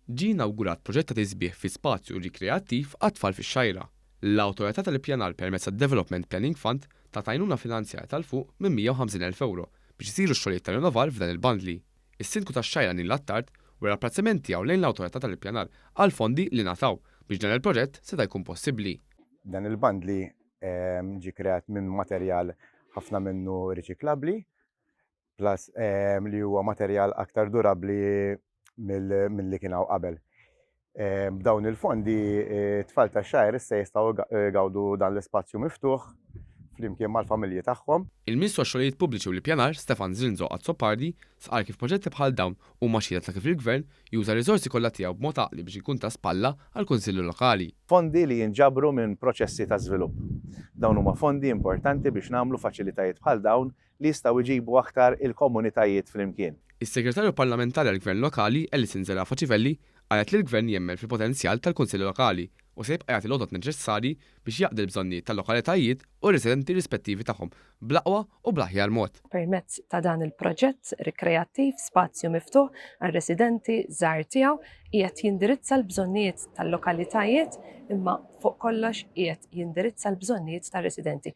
Ġie inawgurat proġett ta' tisbiħ fi spazju rikreattiv għat-tfal fix-Xgħajra. L-Awtorità tal-Ippjanar permezz tad-Development Planning Fund tat għajnuna finanzjarja ta' 'l fuq minn 150,000 ewro biex isiru x-xogħlijiet ta' rinnovar f'dan il-bandli. Is-Sindku tax-Xgħajra Neil Attard wera l-apprezzament tiegħu lejn l-Awtorità tal-Ippjanar għall-fondi li ngħataw biex dan il-proġett seta' jkun possibbli. Dan il-bandli ġie kreat minn materjal ħafna minnu riċiklabbli plus li huwa materjal aktar durabbli milli kien hawn qabel. B'dawn il-fondi t-tfal tax-Xgħajr issa jistgħu jgawdu dan l-ispazju miftuħ flimkien mal-familji tagħhom. Il-Ministru għax-Xogħlijiet Pubbliċi u l-Ippjanar, Stefan Zrinzo Azzopardi, stqarr kif proġetti bħal dawn huma xhieda ta' kif il-Gvern juża r-riżorsi kollha tiegħu b'mod għaqli biex ikun ta' spalla għall-Kunsilli Lokali. Fondi li jinġabru minn proċessi ta' żvilupp. Dawn huma fondi importanti biex nagħmlu faċilitajiet bħal dawn li jistgħu jġibu aktar il-komunitajiet flimkien. Is-Segretarju Parlamentari għall-Gvern Lokali, Alison Zerafa Civelli, qalet li l-Gvern jemmen fil-potenzjal tal-Kunsilli Lokali u se jibqa' jagħti l-għodod neċessarji biex jaqdi l-bżonnijiet tal-lokalitajiet u r-residenti rispettivi tagħhom bl-aqwa u bl-aħjar mod. Permezz ta' dan il-proġett rikreattiv, spazju miftuħ għar-residenti żgħar tiegħu, qiegħed jindirizza l-bżonnijiet tal-lokalitajiet imma fuq kollox qiegħed jindirizza l-bżonnijiet tar-residenti.